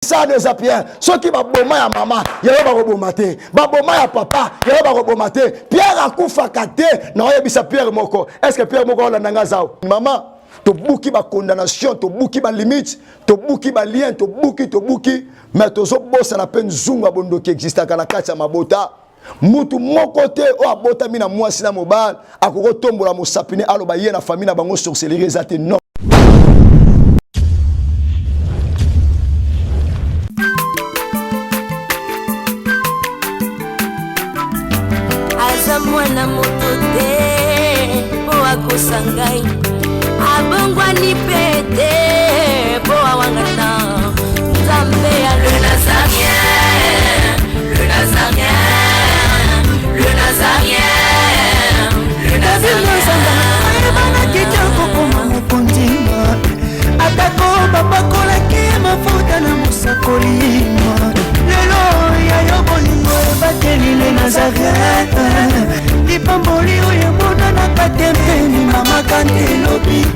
Sado eza Pierre soki baboma ya mama yango bakoboma te baboma ya papa yango bakoboma te Pierre akufaka te naoyebisa Pierre moko est ce que Pierre moko aolanda nga zao mama tobuki bacondamnation tobuki balimite tobuki balien tobuki tobuki mais tozobosana mpe nzungu ya bondoki existaka na kati ya mabota mutu moko te oyo abotami na mwasi na mobali akoki kotombola mosapi ne aloba ye na famille na bango sorcellerie eza te non. Aza mwana moto te mpo akosa ngai abongwani mpe te mpo awangana nzambe ya le nazarien le nazarien le nazarien le nazarien ayebanaki te kokoma mokonzi atako bapakolaki mafuta na mosakoli lelo ya yo bolingo ebateli le nazareth lipamboli oyo emonanaka te mpe limamaka nde elobi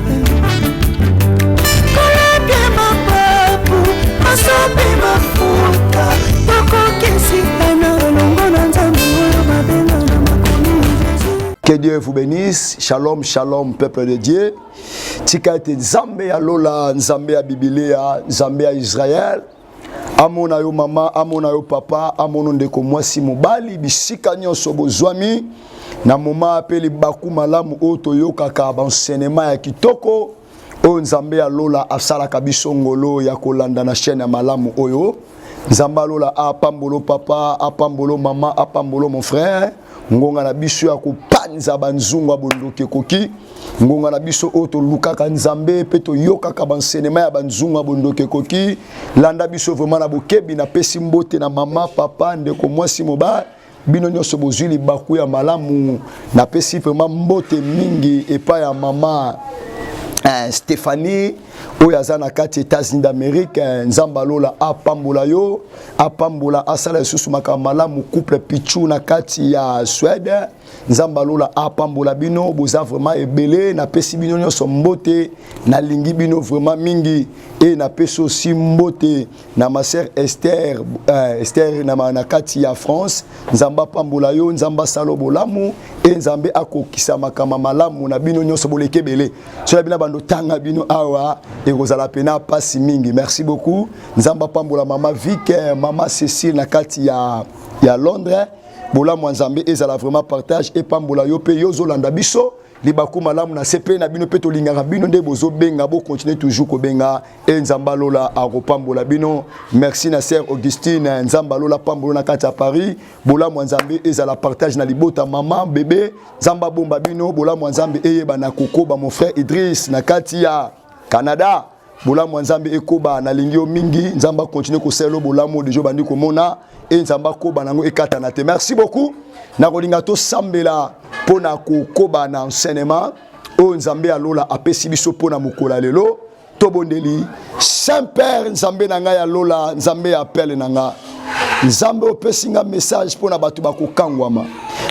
kolapie mapapu masopi mafuta tokokisitana elongo na nzambe oyo babenga na makomi Que Dieu vous bénisse. Shalom, shalom, peuple de Dieu. Tika ete Nzambe ya lola, Nzambe ya Biblia, Nzambe ya Israël. Amona yo mama, amona yo papa, amono ndeko mwasi mobali, bisika nyonso bozwami na moma pe libaku malamu oyo toyokaka ba enseignement ya kitoko oyo Nzambe ya lola asalaka biso ngolo ya kolanda na chaîne ya malamu oyo. Nzambe ya lola apambolo papa, apambolo mama, apambolo mon frère. Ngonga na biso ya kopanza banzungu ya bondoki ekoki. Ngonga na biso oyo tolukaka Nzambe pe toyokaka ba enseignement ya banzungu ya bondoki ekoki. Landa biso vraiment na bokebi. Napesi mbote na mama, papa, ndeko mwasi, mobali, bino nyonso bozwi libaku ya malamu. Napesi vraiment mbote mingi epai ya mama Stéphanie oyo aza na kati États-Unis d'Amérique. Nzambe alola apambola yo, apambola, asala lisusu makambo malamu. Couple Pichou na kati ya Suède, Nzambe alola apambola bino, boza vraiment ebele. Napesi bino nyonso mbote, nalingi bino vraiment mingi. Et napesi aussi mbote na ma sœur Esther Esther na ma, na kati ya France. Nzambe apambola yo, Nzambe asala bolamu et Nzambe akokisa makambo malamu na bino nyonso boleke ebele. Soki bino bando tanga bino awa ekozala pena pasi mingi. Merci beaucoup. Nzambe apambola mama Vic, mama Cécile na kati ya Londres. Bolamu ya Nzambe ezala vraiment partage et pambola yo pe yo zolanda biso. Libaku malamu na CP na bino pe tolingaka bino nde bozobenga, bo continuer toujours kobenga et Nzambe alola akopambola bino. Merci na sœur Augustine, Nzambe alola pambola na kati ya Paris. Bolamu ya Nzambe ezala partage na libota maman bébé. Nzambe abomba bino, bolamu ya Nzambe eyeba na kokoba mon frère Idriss na kati ya Canada. Bolamu ya Nzambe ekoba na lingi yo mingi. Nzambe a continuer kosala bolamu dejo bandi komona et Nzambe akoba nango ekatana te. Merci beaucoup. Na kolinga to sambela pona kokoba na enseignement oyo Nzambe alola apesi biso pona mokola lelo. Tobondeli Saint Père Nzambe na ngai ya lola, Nzambe ya appel na nga. Nzambe opesi nga message pona bato bakokangwama.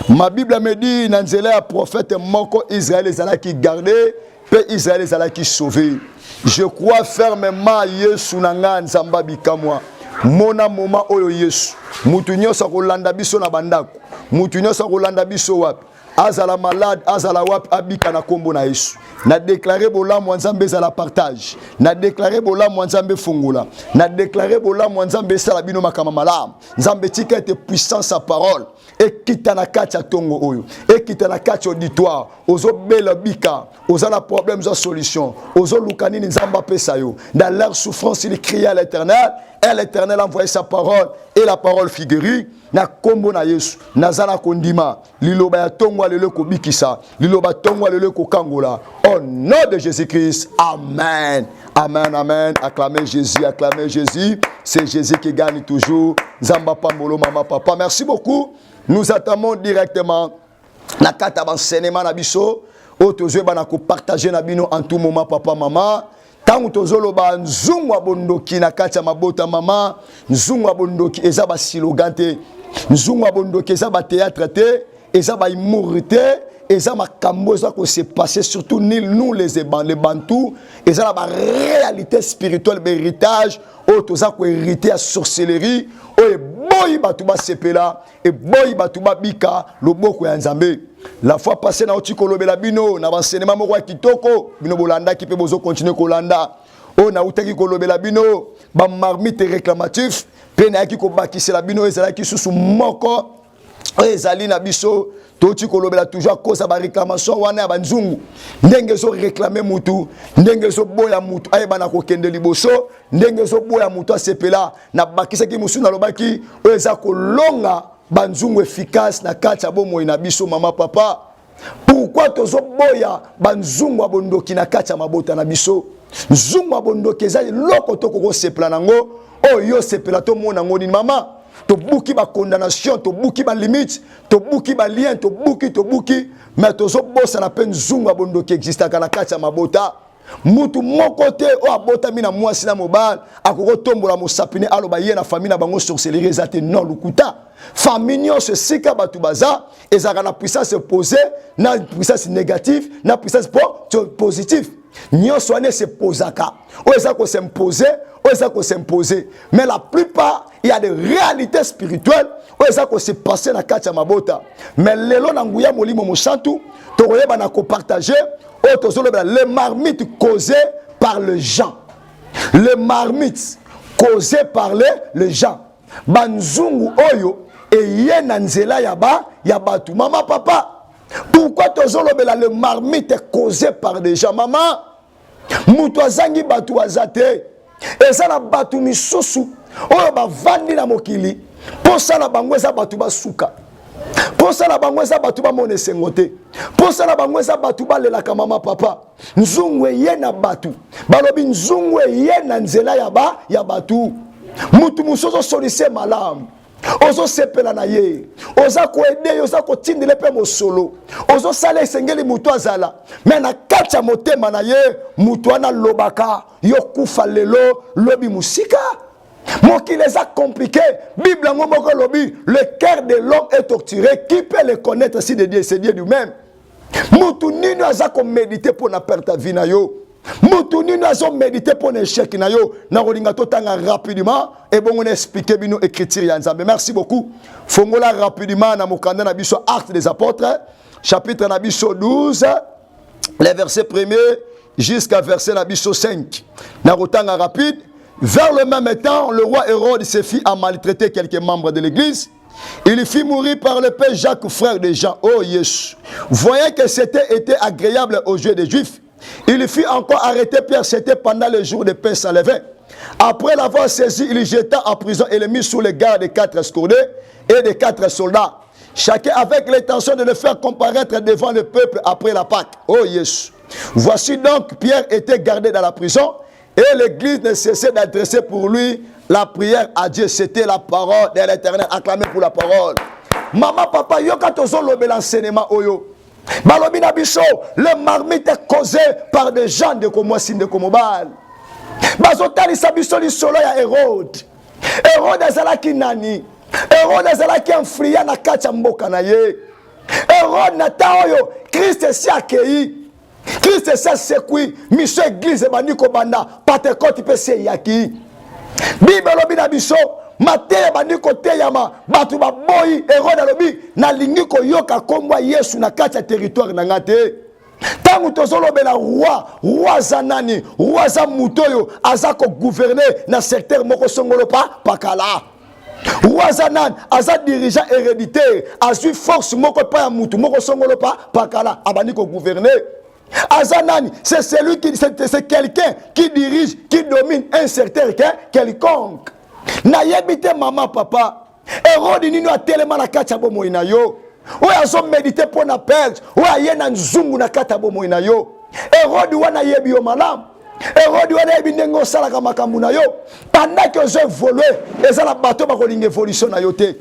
Ma Bible me dit na nzela ya prophète moko Israël ezalaki gardé pe Israël ezalaki sauvé. Je crois fermement Yesu na nga Nzamba bikamwa. Mona moment oyo Yesu mutu nyonso akolanda biso na bandako, mutu nyonso akolanda biso wapi, azala malade, azala wapi, abika na kombo na Yesu. Na déclarer bolamu ya Nzambe ezala partage, na déclarer bolamu ya Nzambe fungola, na déclarer bolamu ya Nzambe esala bino makambo malamu. Nzambe tika ete puissance ya parole ekita na kati ya tongo oyo, ekita na kati ya auditoire. Ozobela bika, oza na problème, oza solution, ozoluka nini Nzambe apesa yo. Dans leur souffrance, il cria à l'Éternel, et l'Éternel a envoyé sa parole, et la parole fut guérie. Na kombo na Yesu, nazala kondima liloba ya tongo lelo ekobikisa, liloba tongo lelo ekokangola. Au nom de Jésus-Christ, amen. Amen, amen. Acclamez Jésus, acclamez Jésus. C'est Jésus qui gagne toujours. Nzamba pambolo, mama, papa. Merci beaucoup. Nous attendons directement na kata ba enseignement na biso oyo tozoyeba na kopartage na bino en tout moment, papa, mama. Tango tozoloba nzungu ya bondoki na kati ya mabota, mama, nzungu ya bondoki eza ba slogan te, nzungu ya bondoki eza ba théâtre te, Eza ba humour te, eza makambo eza ko se passer surtout ni nous les Eban, les Bantous, eza na ba réalité spirituelle, ba héritage oyo toza ko hériter ya sorcellerie oyo eboyi bato basepela, eboyi bato babika loboko ya Nzambe. La fois passée nauti kolobela bino na baenseignement moko ya kitoko, bino bolandaki mpe bozo continuer kolanda. Oyo nautaki kolobela bino ba marmite réclamatif, mpe nayaki kobakisela bino ezalaki susu moko oyo ezali na biso touti kolobela toujours à cause ya baréclamation wana ya banzungu, ndenge ezoréclame mutu, ndenge ezoboya mutu ayeba na kokende liboso, ndenge ezoboya mutu asepela. Nabakisaki mosusu, nalobaki oyo eza kolonga banzungu efficace na kati ya bomoi na biso. Mama, papa, pourquoi tozoboya banzungu ya bondoki na kati ya mabota na biso? Nzungu ya bondoki eza eloko tokokosepela nango. Oyo yo osepela, tomona yango nini? Mama, tobuki bacondamnation, tobuki balimite, tobuki balien, tobuki, tobuki, mais tozobosana mpe nzungu ya bondoki existaka na kati ya mabota. Mutu moko te oyo abotami na mwasi na mobali akoki kotombola mosapi ne aloba ye na famille na bango sorcellerie eza te. Non, lukuta. Famille nyonso esika bato baza ezalaka na puissance opposée, na puissance négative, na puissance positive. Nyonso wana esepozaka, oyo eza kosimpose, oyo eza kosimpose, mais la plupart, il y a des réalités spirituelles oyo eza kose passer na kati ya mabota. Mais lelo, na nguya Molimo Mosantu, tokoyeba na kopartage oyo tozolobela, les marmites causées par le gens, les marmites causées par les gens, banzungu oyo eye na nzela ya bato. Mama, papa, pourquoi tozolobela le marmite causé par des gens? Mama, moto azangi bato aza te. Eza na bato misusu oyo bavandi na mokili, mposa na bango eza bato basuka, mposa na bango eza bato bamona esengo te, mposa na bango eza bato balelaka. Mama, papa, nzungu eye na bato, balobi nzungu eye na nzela ya bato. Mutu mosusu ozosolise malamu, ozosepela na ye, oza koaider ye, oza kotindela mpe mosolo, ozosala esengeli motu azala, mais na kati ya motema na ye, motu wana alobaka yo kufa lelo, lobi mosika. Mokili eza compliqué. Bible yango moko elobi: "Le cœur de l'homme est torturé, qui peut le connaître si de Dieu?" C'est Dieu lui-même. Mutu nini aza komédite mpo na perte ya vie na yo? Mutu nini azomédite mpo na échec na yo? Nakolinga totanga rapidement, ebongo na explique bino écriture ya Nzambe. Merci beaucoup. Fongola rapidement na mokanda na biso Acte des Apôtres, chapitre na biso 12, les versets premier jusqu'à verset na biso 5. Nakotanga rapide. Vers le même temps, le roi Hérode se fit à maltraiter quelques membres de l'église. Il fit mourir par l'épée Jacques, frère de Jean. Oh Yesu. Voyant que c'était été agréable aux yeux des Juifs, il fit encore arrêter Pierre. C'était pendant le jour de pain sans levain. Après l'avoir saisi, il jeta en prison et le mit sous les gardes de quatre scourdes et de quatre soldats, chacun avec l'intention de le faire comparaître devant le peuple après la Pâque. Oh Yesu. Voici donc, Pierre était gardé dans la prison et l'église ne cessait d'adresser pour lui la prière à Dieu. C'était la parole de l'Éternel. Acclamez pour la parole. Maman, papa, yoka, tozolobela enseignement oyo. Balobi na biso, le marmite est causé par des gens. Ndeko mwasi, ndeko mobali, bazotalisa biso lisolo ya Hérode. Hérode azalaki nani? Hérode azalaki influent na kati ya mboka na ye. Hérode, na ntango oyo Christ esi akei, Christ esi asekwi, mission église ebandi kobanda, Pentecôte mpe esi eyaki. Bible elobi na biso, mateya ebandi koteyama, bato baboyi. Hérode alobi: "Nalingi koyoka nkombo ya Yesu na kati ya territoire na nga te." Ntango tozolobela roi, roi aza nani? Roi aza moto oyo aza kogouverne na secteur moko songolo pa pakala. Roi aza nani? Aza dirigeant héréditaire, azwi force moko epai ya mutu moko songolo pa pakala, abandi kogouverne. Aza nani? C'est celui qui, c'est quelqu'un qui dirige, qui domine un secteur quelconque. Nayebi te, mama, papa, Hérode nini atelema na kati ya bomoi na yo, oyo azomédite mpo na perte, oyo aye na nzungu na kati ya bomoi na yo? Hérode wana ayebi yo malamu. Hérode wana ayebi ndenge osalaka makambo na yo. Pendant que ozo évolue, eza na bato bakolinga évolution na yo te.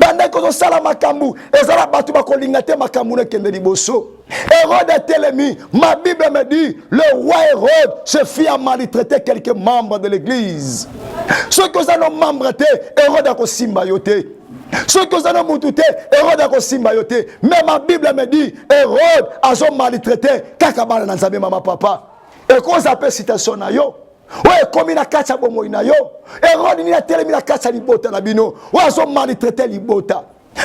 Pendant que ozosala makambo, eza na bato bakolinga te makambo na ekende liboso. Hérode atelemi. Ma Bible me dit: le roi Hérode se fit à maltraiter quelques membres de l'église. Soki oza no membre te, Hérode akosimba yo te. Soki oza na mutu te, Hérode akosimba yo te. Mais ma Bible me dit, Hérode azo maltraiter kaka bana na Nzambe. Mama, papa, ekozala mpe citation na yo oyo ekomi na kati ya bomoi na yo. Hérode nini atelemi na kati ya libota na bino oyo azo maltraiter libota?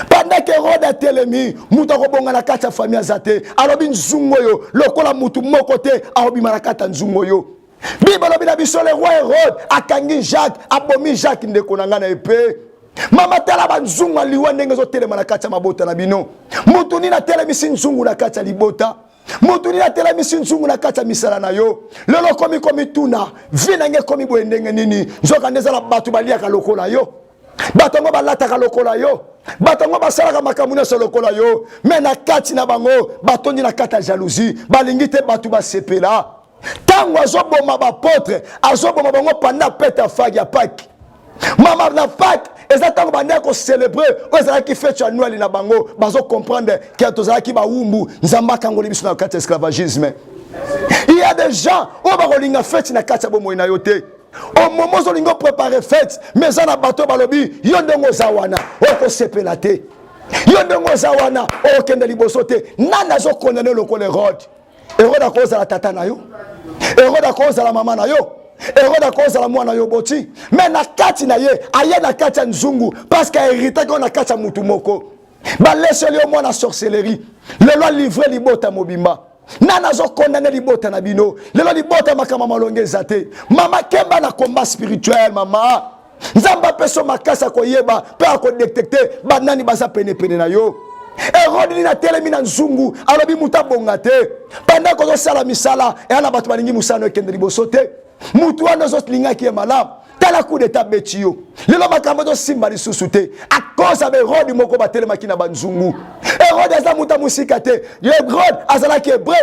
Pendant que Hérode atelemi, moto akobonga na kati ya famille aza te. Alobi nzungu oyo lokola motu moko te akobima na kati ya nzungu oyo. Bible elobi na biso, le roi Hérode akangi Jacques, abomi Jacques. Ndeko na ngai na epe, mama, tala banzungu ya liwa ndenge ezotelema na kati ya mabota na bino. Motu nini atelemisi nzungu na kati ya libota? Motu nini atelemisi nzungu na kati ya misala na yo? Lelo okomi komituna, vie na ngai ekomi boye ndenge nini? Nzoka nde ezala bato baliaka lokola yo, bato yango balataka lokola yo, bato yango basalaka makambo nyonso lokola yo, mais na kati na bango batondi na kati ya jalousie, balingi te bato basepela. Ntango azoboma ba apôtres, azoboma bango pendant fête ya fag ya Pâques. Mama, na Pâques eza ntango bandaki kocélébrer, oyo ezalaki fête ya Noël na bango. Bazocomprendre ke tozalaki bawumbu, Nzambe akangoli biso na kati ya esclavagisme. Il y a des gens oyo bakolinga fête na kati ya bomoi na yo te. Au moment ozolinga opréparer fête, mais eza na bato balobi: yo ndenge oza wana, okosepela te, yo ndenge oza wana, okokende liboso te. Nani azocondamner lokola Hérode? Hérode akozala tata na yo, Hérode akozala mama na yo, Hérode akozala mwana yo boti, mais na kati na ye aye na kati ya nzungu parce que ahéritaki oyo na kati ya mutu moko. Baleseli yo mwana sorcellerie, lelo alivrer libota mobimba. Nani azocondamner libota na bino lelo? Libota, makambo malonge eza te. Mama, kemba na combat spirituel. Mama, Nzambe apesa makasi akoyeba mpe akodétecter banani baza penepene na yo. Hérode nini atelemi na nzungu, alobi mutu abonga te. Pendant kozosala misala, eya na bato balingi mosala no ekende liboso te. Mutu wana ozolingaki ye malamu, tala coup d'état beti yo. Lelo makambo ezosimba lisusu te à cause ya baHérode moko batelemaki na banzungu. Hérode aza moto ya mosika te. Hérode azalaki hébreu,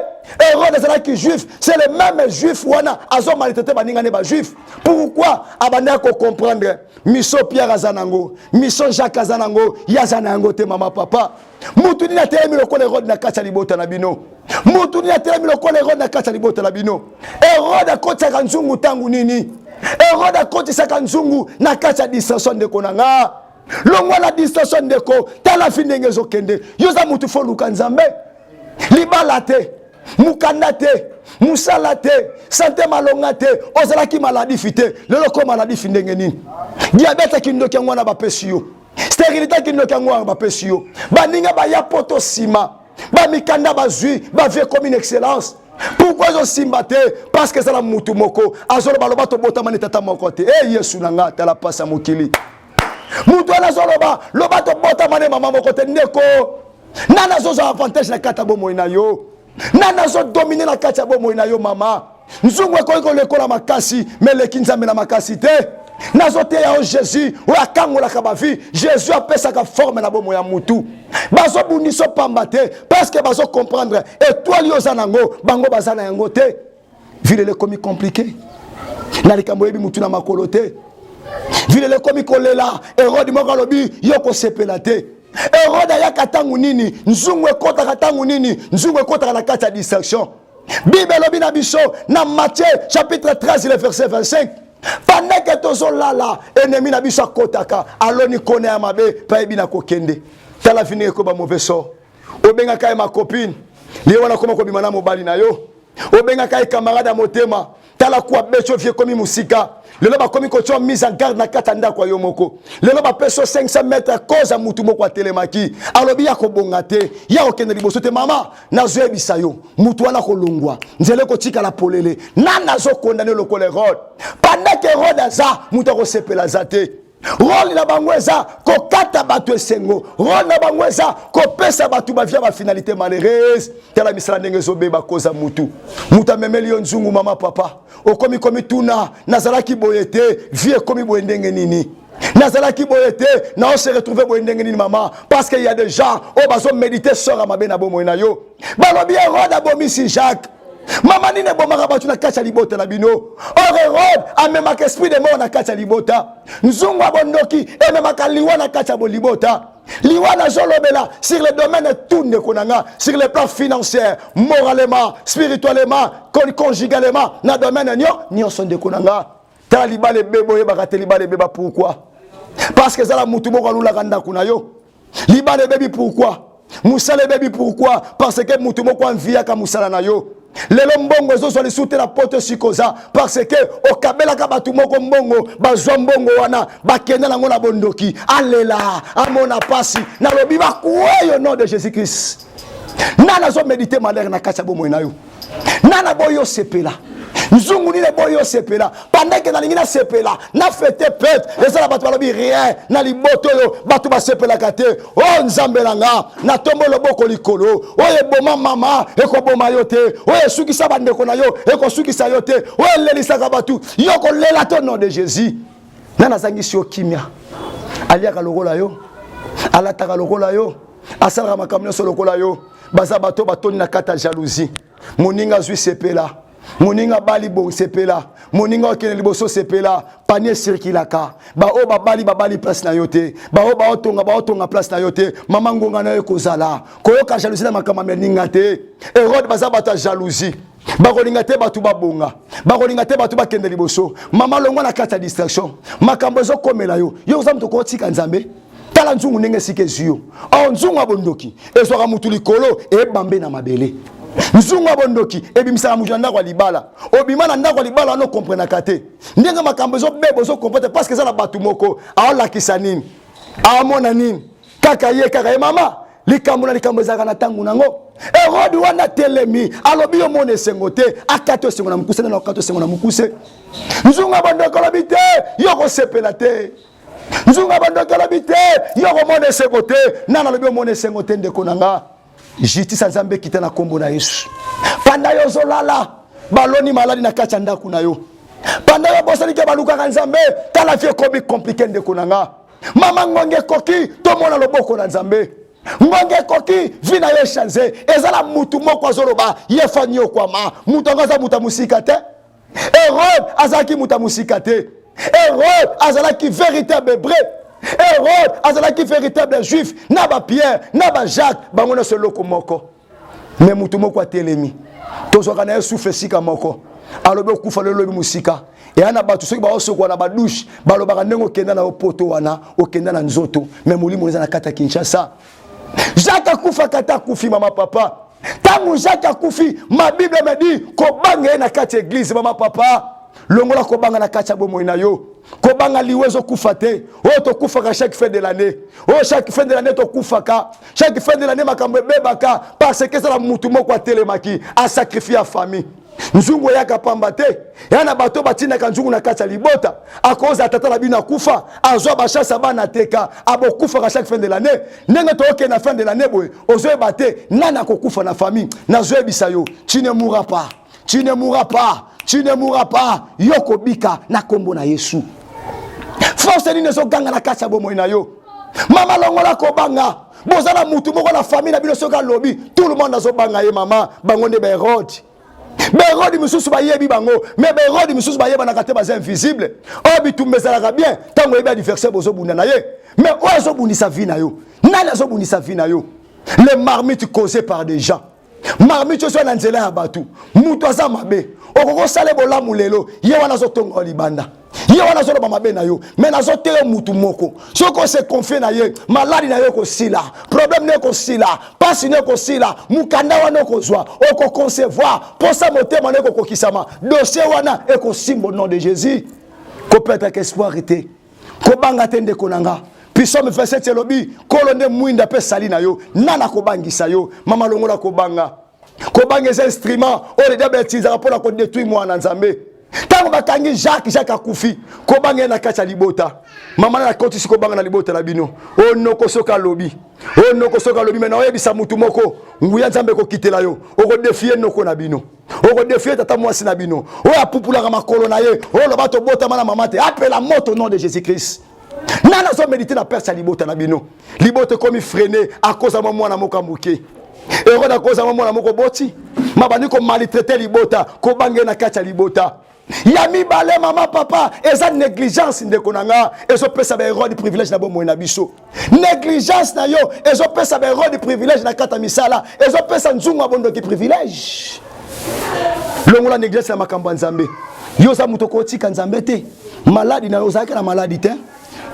Hérode azalaki juif. C'est le même juif wana azomaltraiter baninga ne bajuif. Pourquoi? Abandaki kocomprendre mission Pierre aza nango, mission Jacques aza nango, ye aza na yango te. Mama, papa, mutu nini atelemi lokola Hérode na kati ya libota na bino? Mutu nini atelemi lokola Hérode na kati ya libota na bino? Hérode akotisaka nzungu ntango nini? Hérode akotisaka nzungu na kati ya distraction. Ndeko na nga, longwa na distraction. Ndeko, tala vie ndenge ezokende. Yo oza mutu, faut luka Nzambe. Libala te, mokanda te, mosala te, santé malonga te, ozalaki maladif te, lelo ko maladif ndenge nini? Diabète, kindoki yango wana bapesi yo, stérilité, kindoki yango wana bapesi yo. Baninga baya poto nsima, bamikanda bazwi, bavie comme une excellence. Pourquoi ezosimba te? Parce que eza na mutu moko azoloba: loba tobotama ni tata moko te. E Yesu na nga, tala pasi ya mokili. Mutu wana azoloba: loba tobotama ne mama moko te. Ndeko, nani azozwa avantage na kati ya bomoi na yo? Nani azodominer na kati ya bomoi na yo? Mama, nzungu ekoki kolekola makasi, mais eleki Nzambe na makasi te. Nazoteya yo Jésus oyo akangolaka bavie. Jésus apesaka forme na bomoi ya mutu. Bazobundisa pamba te, parce que bazocomprendre étoile oyo oza nango, bango baza na yango te. Vie lelo ekomi compliqué na likambo oyebi mutu na makolo te. Vie lelo ekomi kolela. Hérode moko alobi: yo kosepela te. Hérode ayaka ntango nini? Nzungu ekɔtaka ntango nini? Nzungu ekɔtaka na kati ya distraction. Bible elobi na biso na Matthieu chapitre 13, le verset 25: pendant que tozolala, ennemi na biso akɔtaka, aloni kona ya mabe mpe ayebi na kokende. Tala vie ndenge ekoba, mauvais sort. Obengaka ye ma copine, liye wana koma kobima na mobali na yo. Obengaka ye camarade ya motema, tala kuwa beti vie ekomi mosika. Lelo bakomi kotia mise en garde na kati ya ndako ya yo moko. Lelo bapesi yo 500 mètre cause ya mutu moko atelemaki, alobi ya kobonga te, ya kokende liboso te. Mama, nazoyebisa yo, mutu wana kolongwa, nzela ekotikala polele. Nani azocondamner lokola Hérode? Pendant que Hérode aza, mutu akosepela aza te. Rôle na bango eza kokata bato esengo, rôle na bango eza kopesa bato bavie bafinalité malheureuse. Tala misala ndenge ezobeba, koza mutu. Mutu amemeli yo nzungu. Mama, papa, okomi komituna: nazalaki boye te, vie ekomi boye ndenge nini? Nazalaki boye te, nao se retrouver boye ndenge nini? Mama, parce que y a des gens oyo bazoméditer sort ya mabe na bomoi na yo. Balobi Hérode abomisi Jacques. Mama, nini ebomaka bato na kati ya libota na bino? Or Hérode amemaka esprit de mort na kati ya libota. Nzungu ya bondoki ememaka liwa na kati ya bolibota. Liwa nazolobela sur le domaine tout, ndeko na nga, sur le plan financier, moralement, spirituellement, conjugalement, na domaine nyonso. Ndeko na nga, tala libala ebeba, oyebaka te libala ebeba pourquoi. Parce que ezala mutu moko alulaka ndako na yo. Libala ebebi pourquoi? Mosala ebebi pourquoi? Parce que mutu moko anviyaka mosala na yo. Lelo mbongo ezozwa lisusu te na poto esika oza parce que okabelaka bato moko mbongo, bazwa mbongo wana bakenda nango na bondoki. Alela, amona pasi. Nalobi bakueyo au nom de Jésus-Christ. Nani azomedite malheur na kati ya bomoi na yo? Nani aboyi osepela? Nzungu nini eboyi osepela? Pendant ke nalingi nasepela na fete pete, ezala bato balobi rien na liboto oyo bato basepelaka te. O oh, Nzambe na nga, natombo loboko likolo. Oyo eboma mama ekoboma yo te, oyo esukisa bandeko na yo ekosukisa yo te, oyo elelisaka bato yo kolela te, nom de Jésus. Nani azangisi yo kimia? Aliaka lokola yo, alataka lokola yo, asalaka makambo nyonso lokola yo. Baza bato batondi na kati ya jalousie. Moninga azwi sepela, moninga abali bon sepela, moninga okende liboso sepela. Panier circulaka, baoyo babali babali place na yo te, baoyo baotonga baotonga place na yo te. Mama ngonga na yo ekozala koyoka jalousie na makambo ya meninga te. Herode baza bato ya jalousie, bakolinga te bato babonga, bakolinga te bato bakende liboso. Mama longwa na kati ya distraction, makambo ezokomela yo, yo oza moto okotika Nzambe. Tala nzungu ndenge esika ezwi yo. Or nzungu ya bondoki ezwaka mutu likolo ebambe na mabele. Nzungu ya bondoki ebimisaka mutu na ndako ya libala. Obima na ndako ya libala wana okomprenaka te ndenge makambo ezobeba, ozokomprendre te parce que eza na bato moko aolakisa nini, aomona nini, kaka ye kaka ye. Mama, likambo na likambo ezalaka na ntango nango. Herode wana telemi alobi yo mona esengo te, akati esengo na mokuse, nana akati esengo na mokuse. Nzungu ya bondoki alobi te, yo kosepela te. Nzunga bandoki alobi te, yo komona esengo te. Nani alobi omona esengo te? Ndeko na nga, justice ya Nzambe ekita na nkombo na Yesu. Panda yo ozolala, baloni maladi na kati ya ndako na yo. Panda yo bosani ke balukaka Nzambe, tala vie ekomi komplike. Ndeko na nga, mama, ngonga ekoki tomona loboko na Nzambe. Ngonga ekoki vi na yo echange. Ezala mutu moko azoloba ye fa niokwama, mutu yango aza mutu ya mosika te. Herode azalaki moto ya mosika te. Herode azalaki véritable hébreu. Herode azalaki véritable juif. Na ba Pierre, na ba Jacques, bango nyonso eloko moko. Me moto moko atelemi, tozwaka na ye souffle esika moko, alobi okufa lelo lobi mosika. Eya na bato soki baosokola na badouche balobaka ndenge okenda na yo poto wana, okenda na nzoto me molimo eza na kati ya Kinshasa. Jacques akufaka ata akufi, mama papa. Ntango Jacques akufi, ma Bible me dit kobanga ye na kati ya eglise. Mama papa, longola kobanga na kati ya bomoi na yo. Kobanga liwa ezokufa te. Oyo tokufaka chaque fin de l'année, oyo chaque fin de l'année tokufaka, chaque fin de l'année makambo ebebaka parce que ezala mutu moko atelemaki asakrifie ya famille. Nzungu eyaka pamba te. Ya na bato batindaka nzungu na kati ya libota. Akozala tata na bino akufa, azwa bachance ya bana teka, abokufaka chaque fin de l'année. Ndenge tookende na fin de l'année boye, ozoyeba te nani akokufa na famille. Nazoyebisa yo, tu ne mourras pas, tu ne mourras pas, tu ne mourras pas. Yo kobika na kombo na Yesu. Force nini ezoganga na kati ya bomoi na yo? Mama, longola kobanga. Boza na mutu moko na famille na bino, soki alobi tout le monde azobanga ye. Mama, bango nde baherode. Baherode misusu bayebi bango, me baherode misusu bayebanaka te, baza invisible. Oyo bitumba ezalaka bien ntango oyebi adversaire bozobunda na ye, me oyo azobundisa vie na yo, nani azobundisa vie na yo? Les marmites causées par des gens, marmite oyo na nzela ya bato, moto aza mabe, okoki osala bolamu lelo, ye wana azotonga yo libanda, ye wana azoloba mabe na yo. Me nazoteya mutu moko, soki ose confie na ye, maladi na yo ekosila, problème na ekosila, mpasi na ekosila, mokanda wana okozwa, okoconcevoir, mposa motema na ekokokisama, dossier wana ekosimba au nom de Jésus. Kopetaka espoir te, kobanga te, ndeko na nga. Psaume 27 elobi kolo nde mwinda mpe sali na yo, nani akobangisa yo? Mama, longola kobanga. Kobanga eza instrument oyo le diable atilisaka mpona kodétruire mwana Nzambe. Ntango bakangi Jacques, Jacques akufi, kobanga ye na kati ya libota. Mama, na nakotisi kobanga na libota na bino. Oyo noko soki alobi, oyo noko soki alobi, me naoyebisa mutu moko, nguya Nzambe ekokitela yo, okodefie noko na bino, okodefie tata mwasi na bino oyo apupulaka makolo na ye, oyo loba tobotama na mama te, apela moto nom de Jésus Christ. Nani azomedite na perte ya libota na bino? Libota ekomi freine akoza mwa mwana moko ya moke. Herode akoza mwa mwana moko boti mabandi komalitraite libota, kobanga ye na kati ya libota. Ya mibale, mama papa, eza négligence. Ndeko na nga, ezopesa baherode privilège na bomoi na biso. Négligence na yo ezopesa baherode privilège na kati ya misala, ezopesa nzungu ya bondoki privilège. Longola négligence na makambo ya Nzambe. Yo oza moto okotika Nzambe te. Maladi na yo, ozalaki na maladi te.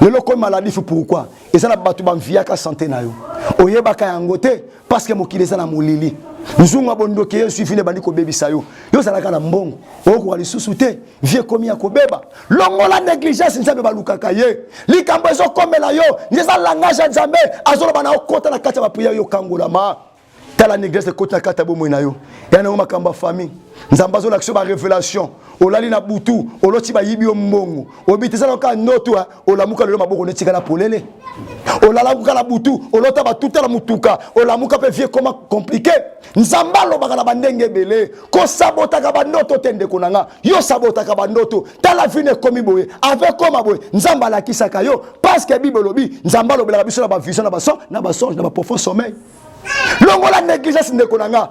Lelo okomi maladif pourquoi? Eza na bato banviaka sante na yo, oyebaka yango te parce que mokili eza na molili. Nzungu ya bondoki ye suivi nde ebandi kobebisa yo. Yo ozalaka na mbongo, okoka lisusu te, vie ekomi ya kobeba. Longola négligence, Nzambe balukaka ye. Likambo ezokomela yo nde eza langage ya Nzambe, azoloba na yo, kota na kati ya bapriere, yo kangolama. Tala négligence ekoti na kati ya bomoi na yo, ya nango makambo ya famille. Nzambe azolakisa yo barévélation. Olali na butu, oloti bayibi yo mbongo, oyebi te, ezala kaka ndoto. Olamuka lelo, maboko netikala polele. Olalamuka na butu, olota batuta na motuka, olamuka mpe vie ekoma compliqué. Nzambe alobaka na bandenge ebele. Kosabotaka bandoto te, ndeko na nga. Yo sabotaka bandoto, tala vino ekomi boye, ave koma boye. Nzambe alakisaka yo parce que Bible elobi Nzambe alobelaka biso na bavision, na bason, na basonge, na baprofond sommeil. Longola négligence, ndeko na nga,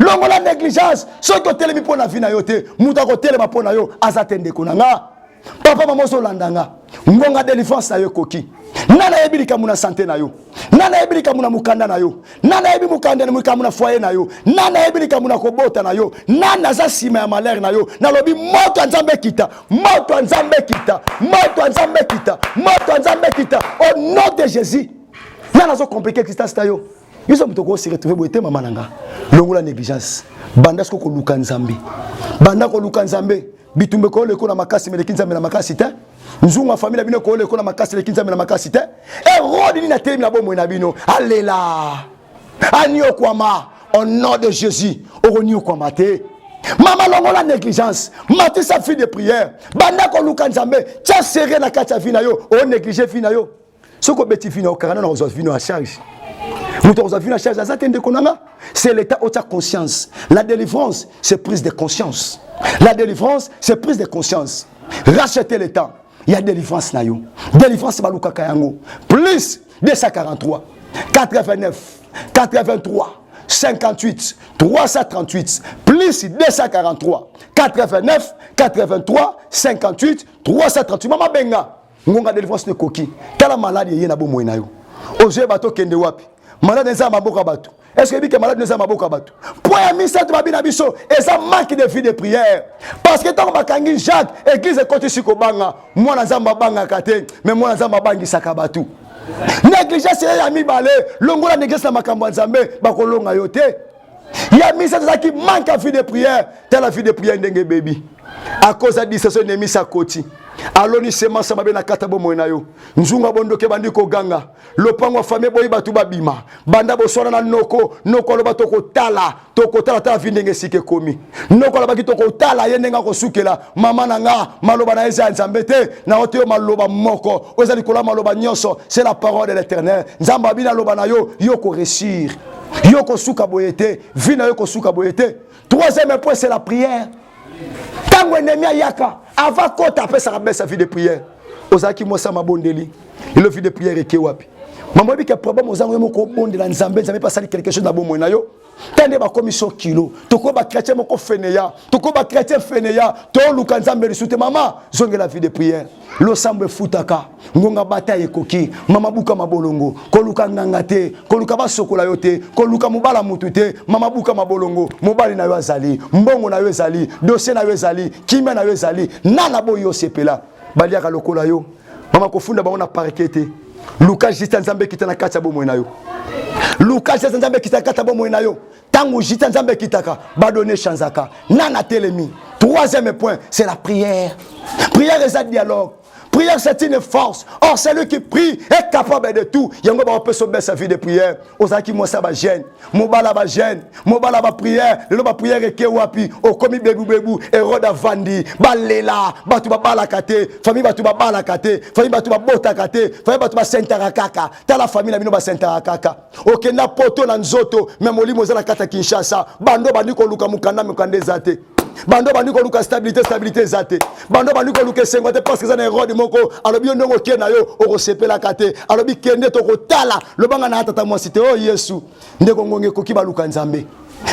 longola négligence. Soki otelemi mpo na vie na yo te, moto akotelema mpo na yo aza te. Ndeko na nga, papa, mama, ozolanda nga, ngonga délivrance na yo ekoki. Nani ayebi likambo na sante na yo? Nani ayebi likambo na mokanda na yo? Nani ayebi mokanda na likambo na foyer na yo? Nani ayebi likambo na kobota na yo? Nani aza nsima ya malheur na yo? Nalobi moto ya Nzambe ekita, moto ya Nzambe ekita, moto ya Nzambe ekita, moto ya Nzambe ekita au nom de Jésus. Nani azocompliquer existence na yo? Yo moto okose retrouver boye te. Mama na nga, longola négligence, banda siko koluka Nzambe, banda koluka Nzambe. Bitumba ekooleko na makasi, meleki Nzambe na makasi te. Nzungu ya famille na bino ekooleko na makasi, eleki Nzambe na makasi te. Erode nini atelemi na bomoi na bino? Alela, aniokwama au nom de Jésus. Okoniokwama te, mama. Longola négligence, matisa vie de prière, banda koluka Nzambe, tia sérieux na kati ya vie na yo. Onéglige vie na yo, soki obeti vie na yo kaka, nana kozwa vie na ya charge? Moto akozwa vie na charge aza te, ndeko na nga. C'est l'état otia conscience. La délivrance, c'est prise de conscience. La délivrance, c'est prise de conscience. Racheter le temps ya délivrance na yo. Délivrance balukaka yango. Plus 243 89 83 58 338, plus 243 89 83 58 338. Mama, benga, ngonga délivrance ekoki. Tala maladi eye na bomoi na yo, ozoyeba tokende wapi. Maladi eza ya maboko ya bato. Est ce que ebike maladi eza ya maboko ya bato? Point ya misato babi na biso eza manque de vie de prière, parce que ntango bakangi Jacques, église ekotisi kobanga. Mwana Nzambe abangaka te, mais mwana Nzambe abangisaka bato. Négligence ye ya mibale, longola négligence na makambo ya Nzambe, bakolonga yo te. Ya misato ezalaki manque ya vie de prière. Tala vie de prière ndenge ebebi à cause ya distraction. Ennemi akoti, aloni semence mabe na kati ya bomoi na yo. Nzungu bondoki ebandi koganga, lopango ya famille boyi bato babima, banda boswana na noko. Noko aloba tokotala, tokotala. Tala vie ndenge esika ekomi. Noko alobaki tokotala ye ndenge akosukela. Mama na nga, maloba na ye eza ya Nzambe te. Na yo te, yo maloba moko oyo eza likolo ya maloba nyonso, c'est la parole de l'Éternel. Nzambe abini aloba na yo, yo koréussir, yo kosuka boye te, vie na yo kosuka boye te. Troisième point, c'est la prière. Ntango ennemi ayaka, avant kota, apesaka besa vie de prière. Ozalaki mwasi ya mabondeli, lelo vie de prière eke wapi? Mama, oyebi ke problème ozango yo moko obondela Nzambe, Nzambe mpe asali quelque chose na bomoi na yo ta nde bakomi so kilo. Tokomi bachrétien moko fainéant, tokomi bachrétien fainéant, toluka Nzambe lisu te. Mama, zongela vie de prière. Losambo efutaka. Ngonga bata ekoki. Mama, buka mabolongo. Koluka nganga te, koluka basokola yo te, koluka mobala mutu te. Mama, buka mabolongo. Mobali na yo azali, mbongo na yo ezali, dossier na yo ezali, kimia na yo ezali. Nana boyi osepela, baliaka lokola yo. Mama, kofunda bango na parquet te. Luka juste Nzambe ekita na kati ya bomoi na yo. Luka juste Nzambe ekita na kati ya bomoi na yo. Ntango juste Nzambe ekitaka, badonnées echangeaka. Nana telemi. Troisième point, c'est la prière. Prière eza dialogue. Prière, c'est une force. Or, celui qui prie est capable de tout. Yango bapesa obesa vie de prière. Ozalaki mwasi ya bajeûne, mobala bajeûne, mobala baprière, lelo baprière eke wapi? Okomi bebubebu. Erode avandi, balela, bato babalaka te, famille bato babalaka te, famille bato babotaka te, famille bato basentaka kaka. Tala famille na bino, basentaka kaka. Okenda poto na nzoto, mais molimo eza na kati ya Kinshasa. Bando bandi koluka mokanda, mokanda eza te. Bando bandi koluka stabilité, stabilité eza te. Bando bandi koluka esengo te, parce que eza na Erode moko alobi yo ndenge okie na yo, okosepelaka te. Alobi kende, tokotala lobanga na tata mwasi te. Oyo Yesu, ndeko, ngonga ekoki baluka Nzambe.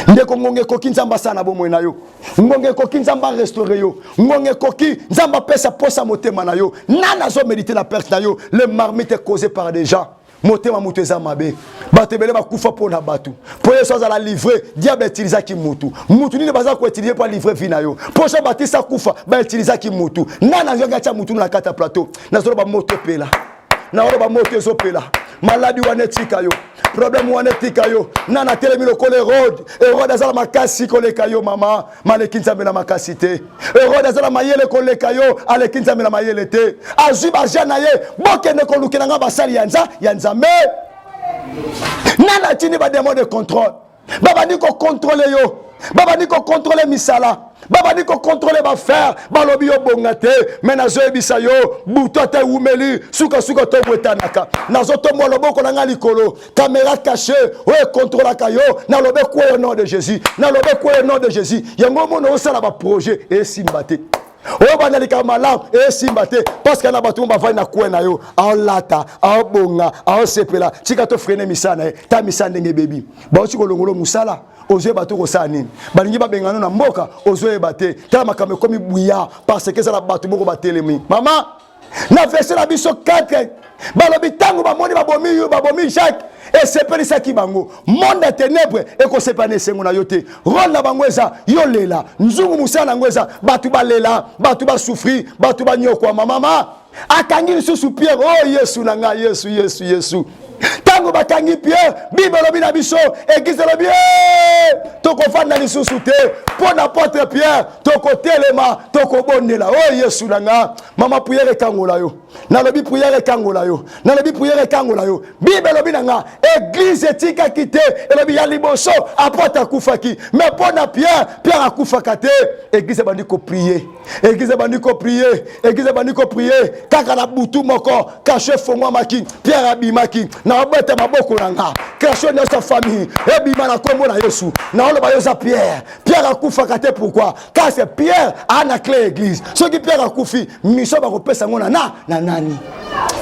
Ndeko, ngonga ekoki Nzambe asala na bomoi na yo. Ngonga ekoki Nzambe arestaure yo. Ngonga ekoki Nzambe apesa posa motema na yo. Nani azoméditer na perte na yo? Le marmite est causé par des gens. Motema moto eza mabe. Bato ebele bakufa mpo na bato. Mpo Yesu azala livré, diable autilisaki mutu. Mutu nini baza koutiliser mpo alivrer vie na yo? Mpo Jean Baptiste akufa, bautilisaki mutu. Nani azongi atya mutu na kati ya plateau? Nazoloba moto epela. Naoloba moto ezopela, maladi wana etika yo, problème wana etika yo. Nana atelemi lokola Herode. Herode aza na makasi koleka yo mama, maleki Nzambe na makasi te. Herode aza na mayele koleka yo, aleki Nzambe na mayele te. Azwi baja na ye, bokende kolukela nga basali ya nza ya Nzambe. Nana atindi bademon de contrôle, babandi kokontrole yo, babandi kokontrole misala, babandi kokontrole baaffaire, balobi yo bonga te. Me nazoyebisa yo, butu ata ewumeli, sukasuka ntongo etanaka. Nazotombola loboko na ngai likolo, caméra caché oyo ekontrolaka yo, nalobi ekweyo au nom de Jésus, nalobi ekweyo au nom de Jésus. Yango omona osala baprojet esimba te, oyo banda likambo malamu esimba te, parce que na bato mo bavandi na kwe na yo, aolata, aobonga, aosepela. Tika tofrene misala na ye, ta misala ndenge ebebi. Bauti kolongolo mosala, ozoyeba te kosala nini. Balingi babengano na mboka, ozoyeba te. Tala makambo ekomi bouillard, parce que eza na bato moko batelemi. Mama, na verset na biso 4, balobi ntango bamoni babomi yo, babomi Jacques, esepelisaki bango. Monde ya ténèbre ekosepela na esengo na yo te. Role na bango eza yo lela nzungu, mosala na yango eza bato balela, bato basouffrir, bato banyokwama. Mama, akangi lisusu Pierre. O oh, Yesu na ngai, Yesu, Yesu, Yesu. Ntango bakangi Pierre, Bible elobi na biso, église elobi, tokofanda lisusu te mpo na apôtre Pierre, tokotelema, tokobondela. O oh, Yesu na nga. Mama, prière ekangola yo. Nalobi prière ekangola yo, nalobi prière ekangola yo. Bible elobi na nga, église etikaki te. Elobi ya liboso, apôtre akufaki, mais mpo na Pierre, Pierre akufaka te. Église ebandi koprier, église ebandi koprier, église ebandi koprier. Kaka na butu moko, cachot efongwamaki, Pierre abimaki. Naobeta maboko na nga, cachot nyonso famille ebima na nkombo na Yesu. Naoloba, yo oza Pierre. Pierre akufaka te. Pourquoi? Kasi Pierre aa na clé église. Soki Pierre akufi, mission bakopesa yango na nani?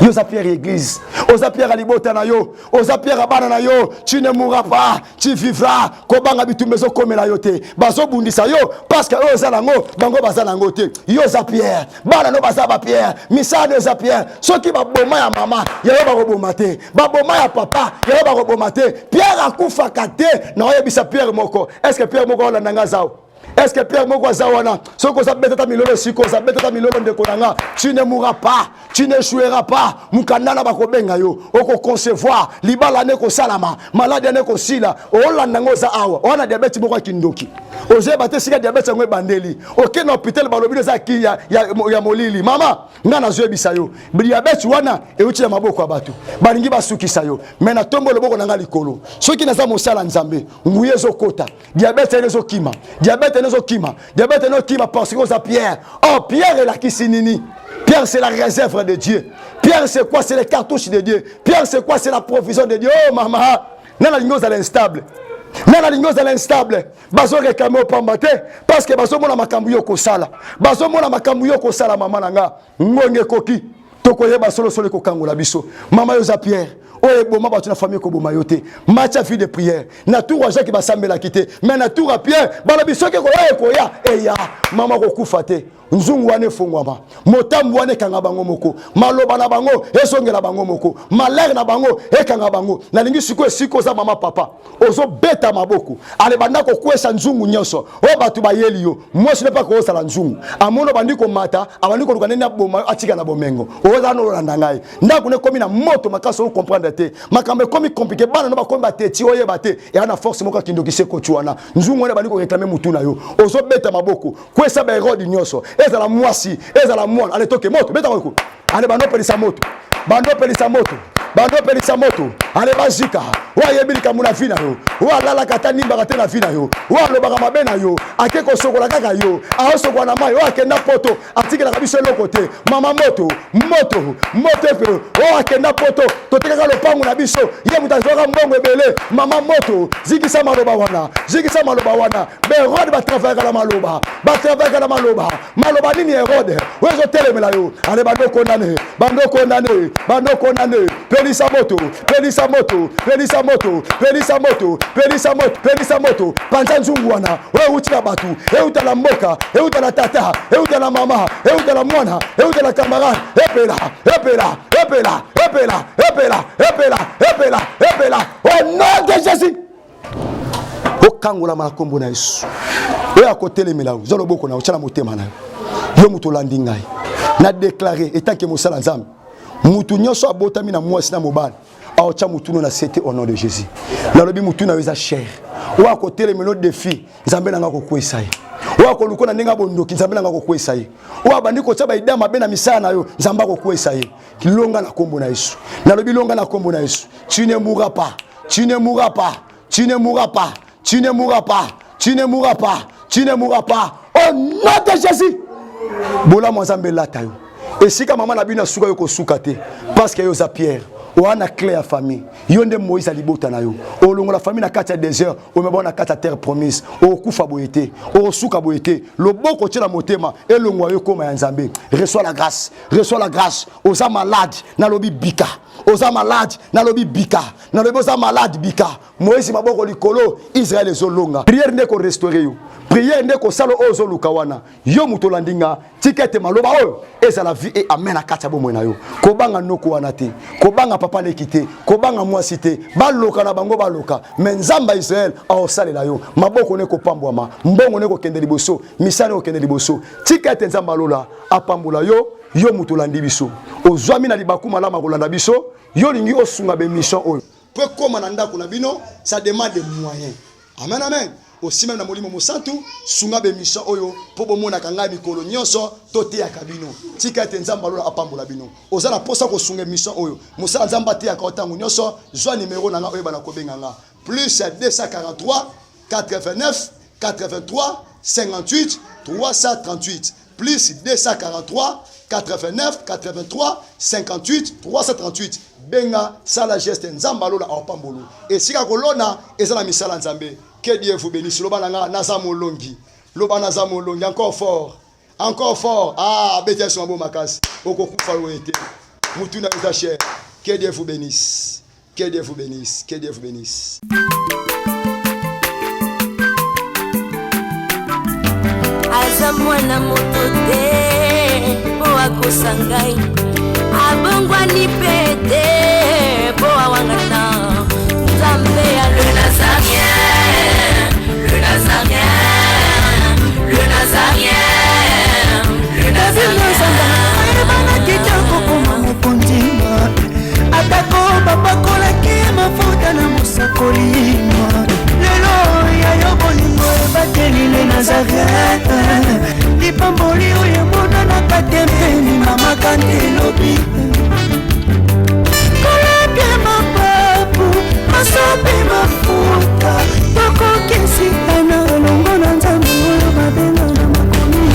Yo oza pierre église, oza pierre ya libota na yo, oza pierre ya bana na yo. Tu ne mourras pas, tu vivras. Kobanga bitumba ezokomela yo te. Bazobundisa yo parce que oyo oza nango, bango baza nango te. Yo oza pierre, bana no baza bapierre, misala no eza pierre. Soki baboma ya mama, yayo bakoboma te. Baboma ya papa, yayo bakoboma te. Pierre akufaka te. Na oyebisa pierre moko, est ce que pierre moko olanda nga zao? Est ce que pierre moko aza wana? Soki oza, betata milolo. Siko oza, betata milolo, ndeko na nga. Tu ne mourras pas, tu n'échoueras pas. Mokanda na bakobenga yo, okoconcevoir, libala ne kosalama, maladi ane kosila. Olanda yango, oza awa wana, diabète moko ya kindoki, ozoyeba te sika diabète yango ebandeli. Oke na hôpital, balobi eza ya molili. Mama, nga nazoyebisa yo, diabète wana euti na maboko ya bato balingi basukisa yo. Me natombo loboko na nga likolo, soki naza mosala Nzambe, nguya ezokota, diabète ene ezokima, diabète ene ezokima, diabète ene ezokima, parce que oza pierre. Or pierre elakisi nini? Pierre, c'est la réserve de Dieu. Pierre, c'est quoi? C'est les cartouches de Dieu. Pierre, c'est quoi? C'est la provision de Dieu. Oh mama, nana alingi ozala instable, nana alingi ozala instable. Bazoréclamer opamba te, parce que bazomona makambo yo kosala, bazomona makambo yo kosala. Mama na nga, ngonge ekoki, tokoyeba solosolo ekokangola biso. Mama, yo oza pierre. Oyo eboma bato na famille ekoboma yo te. Match ya vie de prière, na tour ya Jacques basambelaki te, mais na tour ya Pierre balobi soki ekoya, ekoya eya. Mama, kokufa te. Nzungu wana efongwama, motambu wana ekanga bango moko, maloba na bango ezongela bango moko, malere na bango ekanga bango. Nalingi sikoyo esika oza, mama, papa, ozobeta maboko, ale banda kokwesa nzungu nyonso oyo bato bayeli yo. Mwasi mpe kozala nzungu, amoni obandi komata, abandi koluka ndenge aboma yo, atika na bomengo. Oza nolanda ngai, ndako no ekomi na moto makasi, ocomprendre te, makambo ekomi compliqué, bana no bakomi bateti, oyeba te. Eya na force moko akindokisi ekoti wana, nzungu wana ebandi koréclamer mutu na yo. Ozobeta maboko, kwesa baherode nyonso, ezala mwasi, ezala mwana. Ale toke moto, beta moko, ale bando opelisa moto, bando opelisa moto, bando opelisa moto. Ale bazika oyo ayebi likambo na vie na yo, oyo alalaka ata nimbaka te na vie na yo, oyo alobaka mabe na yo, ake kosokola kaka yo, aosokola na mai. Oyo akenda poto, atikelaka biso eloko te. Mama, moto, moto, moto epe. Oyo akenda poto, totekaka lopango na biso, ye moto azwaka mbongo ebele. Mama, moto, zikisa maloba wana, zikisa maloba wana. Baherode batravaillaka na maloba, batravaillaka na maloba. Maloba nini, Herode, oyo ezotelemela yo? Ale bando kondane, bando kondane, bando kondane. Pelisa moto, pelisa moto, pelisa moto, pelisa moto, pelisa moto, pelisa moto. Panza nzungu wana oyo euti na bato, euta na mboka, euta na tata, euta na mama, euta na mwana, euta na camarade. Epela, epela, epela, epela, epela, epela, epela, epela, au nom de Jésus. Okangolama na nkombo na Yesu. Oyo akotelemela yo, zwa loboko na yo, otya na motema na yo. Yo moto olandi ngai, na déclare etanke mosala Nzambe. Mutu nyonso abotami na mwasi na mobali aotya mutu no na se te au nom de Jésus. Nalobi mutu na yo eza cher. Oyo akotelemela défi, Nzambe na nga akokweyisa ye. Oyo akoluka na ndenge ya bondoki, Nzambe na nga akokweyisa ye. Oyo abandi kotya baida mabe na misala na yo, Nzambe akokweyisa ye. Longa na kombo na Yesu. Nalobi longa na kombo na Yesu. Tu ne mourras pas. Tu ne mourras pas. Tu ne mourras pas. Tu ne mourras pas. Tu ne mourras pas. Tu ne mourras pas. Au nom de Jésus. Bolamu ya Nzambe elata yo. Esika mama na bino asuka yo kosuka te. Parce que yo oza Pierre. Oa na clé ya famille. Yo nde Moïse alibota na yo. Olongola famille na kati ya désert, omema na kati ya terre promise. Okufa boye te. Osuka boye te. Loboko tie na motema elongwa yo koma ya Nzambe. Reçois la grâce. Reçois la grâce. Oza malade, nalobi bika. Oza malade, nalobi bika. Nalobi oza malade bika. Moïse maboko likolo, Israël ezolonga. Prière nde ko restaurer yo. Prière nde kosala oyo ozoluka wana. Yo moto olandi nga, tika ete maloba oyo ezala vie et amen na kati ya bomoi na yo. Kobanga noko wana te, kobanga papa leki te, kobanga mwasi te, baloka na bango baloka, mais Nzambe ya Israël aosalela yo. Maboko ne kopambwama, mbongo ne kokende liboso, misala ne kokende liboso. Tika ete Nzambe alola apambola yo, yo moto olandi biso. Ozwami na libaku malamu ya kolanda biso, yo olingi osunga ba émission oyo. Po ekoma na ndako na bino, ça demande des moyens. Amen, amen. Aussi même na molimo mosantu, sunga ba émission oyo po bomonaka ngai mikolo nyonso toteyaka bino. Tika ete Nzambe alola apambola bino. Oza na posa kosunga émission oyo, mosala Nzambe ateyaka yo ntango nyonso, zwa numero na nga oyeba na kobenga nga plus 243 89 83 58 338 plus 243 89 83 58 338. Benga, sala geste, Nzambe alola apambolo. Esika kolona eza na misala Nzambe. Que Dieu vous bénisse. Loba na nga naza molongi. Loba naza molongi encore fort. Encore fort. Ah, beti yesu mabo makasi. Okokufa loye te. Mutu na eza cher. Que Dieu vous bénisse. Que Dieu vous bénisse. Que Dieu vous bénisse. Aza mwana moto te mpo akosa ngai, abongwani mpe te mpo awangana Nzambe ya le Nazarien, le Nazarien, le Nazarien, le Nazarien. Ayebanaki te kokoma mokonzi, atako bapakolaki mafuta na mosakoli. Lelo ya yo bolingo ebateli le Nazareth, lipamboli oyo emonanaka te mpeni mama kante elobi kolapia mapapu masopi mafuta tokokisikana elongo na Nzambe oyo babenga na makomi.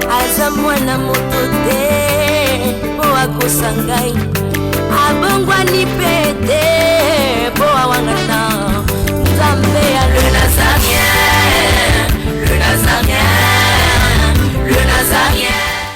Aza mwana moto te mpo akosa ngai, abongwani mpe te mpo awangana Nzambe ya le